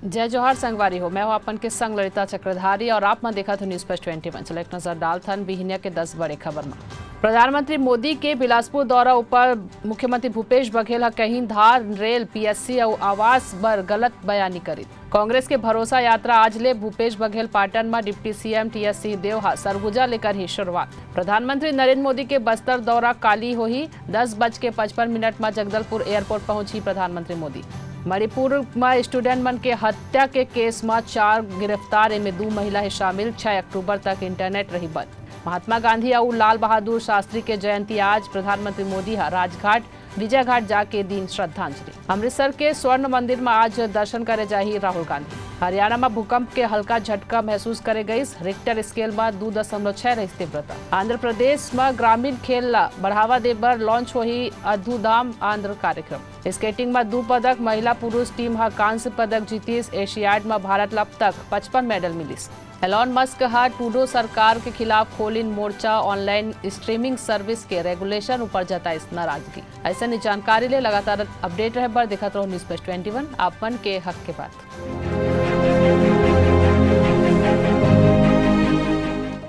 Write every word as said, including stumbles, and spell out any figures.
जय जोहार संगवारी हो, मैं हूं अपन के संग ललिता चक्रधारी और आप मन देखत हो News Flash twenty one। चलो एक नजर डालथन बिहनिया के दस बड़े खबर म। प्रधानमंत्री मोदी के बिलासपुर दौरा ऊपर मुख्यमंत्री भूपेश बघेल ह कहिन धार, रेल, पीएससी अउ आवास बर गलत बयानी करिन। कांग्रेस के भरोसा यात्रा आज ले, भूपेश बघेल पाटन म डिप्टी सीएम टीएस सिंहदेव ह सरगुजा ले करही शुरुआत। प्रधानमंत्री नरेंद्र मोदी के बस्तर दौरा काली होही। दस बज के पचपन मिनट म जगदलपुर एयरपोर्ट पहुंचही प्रधानमंत्री मोदी। मणिपुर म स्टूडेंट मन के हत्या के केस म चार गिरफ्तार, एमे दू महिला हे शामिल। छह अक्टूबर तक इंटरनेट रही बंद। महात्मा गांधी अउ लाल बहादुर शास्त्री के जयंती आज, प्रधानमंत्री मोदी ह राजघाट विजयघाट जाके दीन श्रद्धांजलि। अमृतसर के स्वर्ण मंदिर म आज दर्शन करे जाही राहुल गांधी। हरियाणा म भूकंप के हल्का झटका महसूस करे गइस, रिक्टर स्केल म दू दशमलव छह रहिस तीव्रता। आंध्र प्रदेश म ग्रामीण खेल ला बढ़ावा दे बर लॉन्च होही अधुदाम आंध्र कार्यक्रम। स्केटिंग म दू पदक, महिला पुरुष टीम ह कांस्य पदक जीतिस। एशियाड म भारत ला अब तक पचपन मेडल मिलिस। एलॉन मस्क ह ट्रूडो सरकार के खिलाफ खोलिन मोर्चा, ऑनलाइन स्ट्रीमिंग सर्विस के रेगुलेशन ऊपर जताइस नाराजगी। अइसन जानकारी ले लगातार अपडेट रहे बर देखत रहो News Flash twenty one, आप मन के हक के बात।